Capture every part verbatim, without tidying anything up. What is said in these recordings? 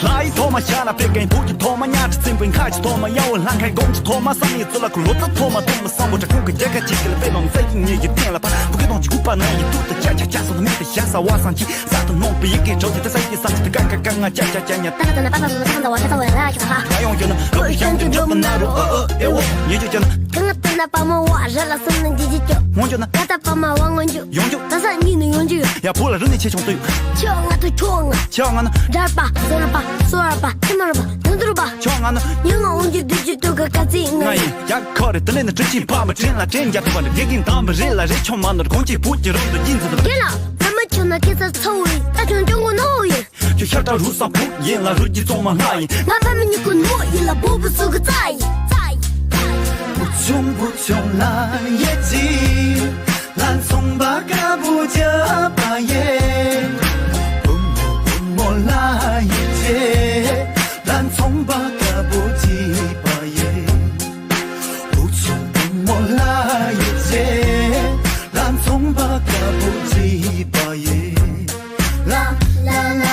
ལྷ་ཡི་ཐོག་མ་ཤ་ན་པེ་ཀའི་བུ་གི་ཐོག་མ་ཉག་ཁྲི་བཙན་པོའི་ཁ་གི་ཐོག་མ་ཡ་འོ་ལྷ་ཁའི་དགོང་གི་ཐོག་མ་བསམ་ཡས་ཚོ་ལ་ཁུ་ལོ་ཙ་ཐོག་མ་ཐོག་མ་བསམ་པོ་དྲ་ཁུང་གི་རྒྱལ་ཁ་ཅིག་གི་ལ་པེ་ལོང་ས་ཡི་ཉེ་གི་སྟེང་ལ་ཕ་བུ་གི་དོང་གི་སྐུ་པ་ན་ཡི་ཏུ་ཏུ་ཅ་ཅ་ཅ་སོ་ནི་མི་དེ་ཤ་ས་བ་སང་ཅི་ས་དུ་ནོང་པི་ཡི་གེ་གྲོགས་ཀྱི་ཏ་ས་ཡི་སང་ཅི་ཏི་ཀ་ཀ་ཀ་ང་ཅ་ཅ་ཅ་ཉ་ཏ་ཏ་ན་པ་པ་སོ་ན་ཐང་ད་བ་ཤ་ས་བ་ལ་ཤ་ས་ཡོང་ཡོད་ན་ཁོ་ཡི་ཤན་ཅི་འགྲོ་པ་ན་རུ་ཨ་ཨ་ཨེ་འོ་ཉེ་ཅོ་ཅོ་ན། ཁ་ང་ཏི་ན་པ་མ་བ་ར་ལ་སོ་ན་ཇི་ཇི་ཅོ། ངོ་ཅོ་ན། ཏ་ཏ་པ་མ་བ་ངོ་ཅོ། ཡོང་རྒྱུ། ད་ས་གཉིས་ནས་ཡོང་རྒྱུ་ཡོད། ཡ་བུ་ལ་རི་ནས་ཆེ་ཆུང་ཏུ་ཡོད། ཆེ་བ་ང་ཏུ་ཆོ་ང་། ཆེ་བ་ང་ན། འདྲ་པ་ཟོ་ར་པ་སོ་ར་པ་ཁྱི་མ་ར་པ་དུ་དུ་ར་པ། ཆེ་བ་ང་ན། ཉི་མ་འོང་རྒྱུ་དུས་ཀྱི་དུས་ཀ་ཀ་ཙི་ང་ཡིན། ཡ་ཁོ་རེ་དི་ལེ་ནི་ཁྲི་ཆིན་ཕ་མ་དྲིན་ལ་དྲིན་རྒྱ་ཐུབ་པ་འདྲ་དགེ་རྒན་དམ་པ་རེད་ལ་རེད་ཆོ་མ་ནོར་གོང་ཆེ་བུ་གྱི་རོགས་འདུ་ཡིན་ཟེར་དུ། རྒན་ལགས་ལ་མ་ཁྱོད་ན་ཁེ་ས་ཚ་བོ་ཡིན། ད་ཁྱོད་ཅུང་གོ་ནོ་ཡིན། ཁྱོད་ཤ་ཁྲག་རུས་ས་ཕུག་ཡིན་ལ་རུས་ཀྱི་གཙང་མ་ལྷ་ཡིན། ང་ཕ་མི་གཉིས་ཀུན་མོ་ཡིན་ལ་བུ་བུ་སུ་གི་རྩ་ཡིན། རྩ་ཡིན། བུ་ཆུང་བུ་ཆུང་ལ་ཡེ་ཅི། ལ་ཚོང་པ་དཀར་པོ་རྒྱབ་པ་ཡེ། བུ་མོ་བུ་མོ་ལ་ཡེ་ཅེ། ལ་ཚོང་པ་དཀར་པོ་རྒྱབ་པ་ཡེ། བུ་ཆུང་བུ་མོ་ལ་ཡེ་ཅེ། ལ་ཚོང་པ་དཀར་པོ་རྒྱབ་པ་ཡེ། ལ་ལ་ལ།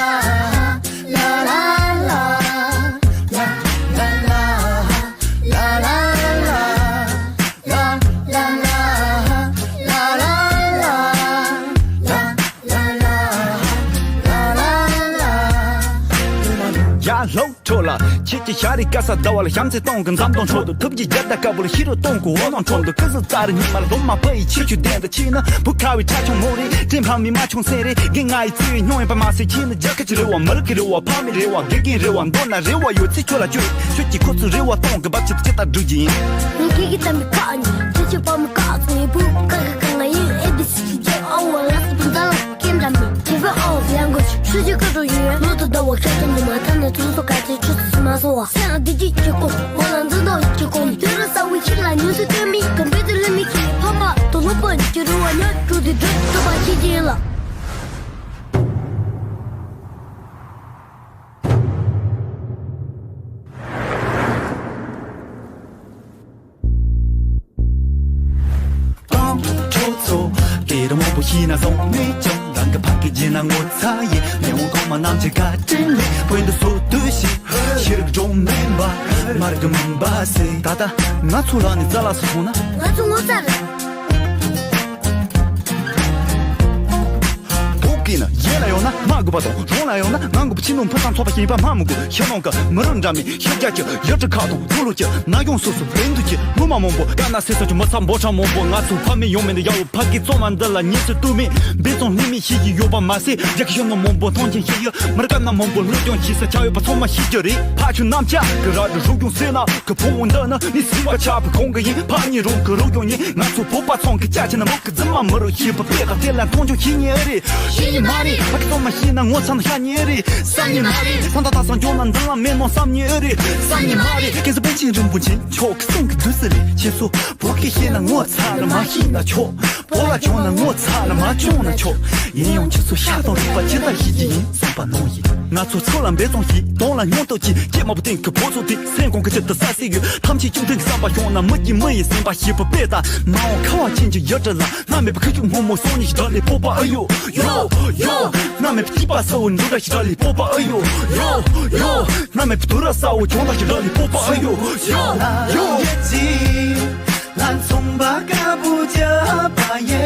ཡ་ལྷོ་ཁྲོ་ལ། ཁྱེད་ཀྱི་ཤ་རི་ཀ་ས་ཟླ་བ་ལ་བྱམས་བརྩེ་གཏོང་གི་འཛམ་གདོང་ཁྲོད་དུ་ཐུབ་ཀྱི་རྒྱལ་དར་དཀར་པོ་ལ་ཤི་རུ་གཏོང་གི་འོ་ནང་ཁྲོད་དུ་ཀི་སི་ཙ་རི་ཉི་མ་ལ་སློབ་མ་ཕ་ཡི་ཆེ་ཆུ་ལྡན་དུ་ཕྱིན་ན་བུ་ཁ་བའི་ཁྲ་ཆུང་མོ་རེད། དྲིན་ཕ་མི་མ་ཆུང་སེ་རེད། དགེ་ང་ཡི་ཚེ་བའི་སྙིང་བའི་པ་མ་སེ་ཁྱེད་ནི་རྒྱལ་ཁ་ཆེ་རེ་བ་མི་རིགས་ཀྱི་རེ་བ་ཕ་མའི་རེ་བ་དགེ་རྒན་རེ་བ་མདོར་ན་རེ་བ་ཡོད་ཚེ་ཁྱོད་ལ་ཁྱོད་ཁྱོད་ཀྱི་ཁོ་ཚོའི་རེ་བ་གཏོང་གི་བབ་ཆེ་ཏུ་ཅི་ལྟར་སྒྲུབ་ཀྱི་ཡིན། ངས་ཁྱེད་ཀྱི་གཏམ་པའི་ཁ་ནས་ཁྱེད་ཀྱི་པ་མི་ཁ་ཚོང་ཡིན་བུ་ཁ་ཁ་ཁ་ང་ཡིན་ཨེ་བི་སི་ཁྱེད་ཨ་བ་ལ་སི་པུ་ཛ་ལ་ཀེན་འདྲ་མི་ཁྱེད་པའི་ཨ་བ་ལ་ཡང་གོ་ཆུ་ཆུ་ཁ་འགྲོ་ཡིན་ལོ་དུ་ཟླ་བ་ཁྱེད་ཀྱི་ཉི་མ་ཐ་ན་ཚོང་སོ་ཀ་ཚེ་ཆུ་ཚོད་མ་སོ་བ་སེ་ཨ་དི་ཅི་ཅི་ཀོ་ང་ལ་འཛིན་དོ་ཅི་ཀོ་དུས་ར་ས་བུ་ཁྱེད་ལ་ཉུ་སུ་སྟོན་མི་གམ་པེ་ཏི་ལི་མི་ཁྱེད་ཕ་མ་དོ་ལོ་པོ་ཅི་རུ་བ་ཉ་ཀྲུ་དི་འགྲོ་ཐུབ་པ་ཁྱེད་ཀྱི་ཡིན་ལ། ཏང་ཁྲོ་ཚོ། དེ་རུ་མང་པོ་ཤི་ན་སོང་མེད་ཀྱང་རང་གི་ཕ་སྐད་བརྗེད་ན་ངོ་ཚ་ཡིན། མེས་དབོན་གོང་མ་རྣམས་ཀྱི་བཀའ་དྲིན་ལས་བོད་འདི་སོ་བདུན་ཞིག་ཤེས་རིག་སྒྲོན་མེ་འབར་མ་རིག་གི་མུན་པ་སེལ། ད་ལྟ་ང་ཚོ་རང་ནས་རྩ་ལ་སོང་ན། ང་ཚོ་ངོ་ཚ་རེད། བོད་སྐད་ནི་ཡིན་ལ་ཡོང་ན་མ་དགོས་པ་དང་རང་ལ་ཡོང་ན་ང་དགོས་པ་ཕྱི་ནང་ཕུན་སུམ་ཚོགས་པ་ཞིག་ཡིན་པ་སྨྲ་མི་དགོས། ཤ་ནང་གི་མི་རབས་འདྲ་མིན་ཤ་རྒྱགས་ཀྱི་ཡུལ་གྲུ་ཁག་དང་ལྷོ་ལྷོ་ཀྱི་ན་གཞོན་སོ་སོ་བན་དུ་ཀྱི་མི་མང་མང་པོ་དཀར་ནག་སེར་སོགས་ཀྱི་མི་ཚང་འབོར་ཆེན་མང་པོ་ང་ཚོ་ཕ་མེས་ཡང་མེས་ནས་ཡ་བོ་ཕ་སྐད་གཙང་མ་འདི་ལ་ཉན་ཚུལ་དུ་མེད་འབད་བརྩོན་ལྷད་མེད་བྱེད་ཀྱི་ཡོད་པ་མ་ཟད་རྒྱ་གི་ཤ་ནང་མང་པོ་མཐོང་ཆེན་བྱེད་ཡུལ་མི་དཀར་ནག་མང་པོ་སློབ་སྦྱོང་བྱེད་ས་ཆགས་ཡོད་པ་ཚང་མ་ཤེས་ཀྱི་རེད། ཕ་ཆུ་རྣམས་ཆགས་ཀྱི་ར་དུ་རུ་གྱོང་སེ་ན། གི་ཕུང་བོ་འདི་ནི་ནི་སྲིད་པ་ཆགས་པའི་གོང་གི་ཡིན། ཕ་ཉིད་རང་གི་རོ་ཡོང་ཉིན་ང་ཚོ་བོད་པ་ཚང་གི་ཅག་ཅི་ན་མོ་གི་རྫུན་མ་མི་རུ་ཤེས་པ་པས་ད་དེ་ལ་མཐོང་ཆུང་ཤེས་ཉེ་ཨེ་རེད། ཤེས་ཉེ་མ་རེད། ཕ་གི་ཚོ་མ་ཤེས་ན་ངོ་ཚ་ན་ཤ་ཉེ་ཨེ་རེད། བསམ་ཉེ་མ་རེད། ས་མཐའ་དག་ས་འཇོག་ན་འདི་ལ་མེད་ནོ་བསམ་ཉེ་ཨེ་རེད། བསམ་ཉེ་མ་རེད། སྐལ་བཟང་པཎ་ཆེན་རིན་པོ་ཆེ་མཆོག་གི་གསུང་གི་བདུད་རྩི་ལས་ཁྱེད་ཚོ་བོད་སྐད་ཤེས་ན་ངོ་ཚ་ན་མ་ཤེས་ན་ཆོག་བོད་ལ་བྱུང་ན་ངོ་ཚ་ན་མ་བྱུང་ན་ཆོག་ཡིན་ཡང་ཁྱེད་ཚོ་ཤ་དང་རུས་པ་ཇི་ལྟར་ཤེས་ཀྱི་ཡིན་བསམ་པ་ནང་བཞིན། ང་ཚོ་ཚོ་ལ་འབད་བརྩོན་བྱེད། གདོང་ལ་སྙིང་སྟོབས་ཀྱིས་སྐྱེས་མ་བུ་སྟེང་གི་ཕོ་ཚོ་དེ་སེམས་ཁོང་གི་ཆེད་དུ་ས་སྲིད་ཡོད། ཐམས་ཅད་བཅོམ་ལྡན་གྱི་བསམ་པ་བྱུང་ན་མི་གྱིས་མི་ཡི་སེམས་པ་ཤེས་པ་དཔེ་ལྟ། མ་འོངས་ཁ་བ་ཅན་གྱི་ཡུལ་གྲུ་ལ་བླ་མེད་པའི་ཁུ་བྱུག་སྔོན་མོ་སོང་ནས་ཞི་དྲག་ལས་སྤོབས་པ་ཨ་ཡོ། ཡོ་ཡོ། བླ་མེད་པའི་སྐྱིད་པ་གསལ་བོ་འབྱུང་དྲག་ཞི་དྲག་ལས་སྤོབས་པ་ཨ་ཡོ། ཡོ་ཡོ། བླ་མེད་པའི་དུར་ར་གསལ་བོ་བྱུང་དྲག་ཞི་དྲག་ལས་སྤོབས་པ་ཨ་ཡོ། ཡོ་ཡོ། ལ་ཚོང་པ་དཀར་པོ་རྒྱབ་པ་ཡེ།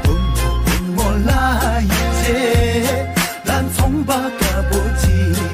བུ་མོ་བུ་མོ་ལ་ཡེ་ཆེ། ལ་ཚོང་པ་དཀར་པོ་ཅི།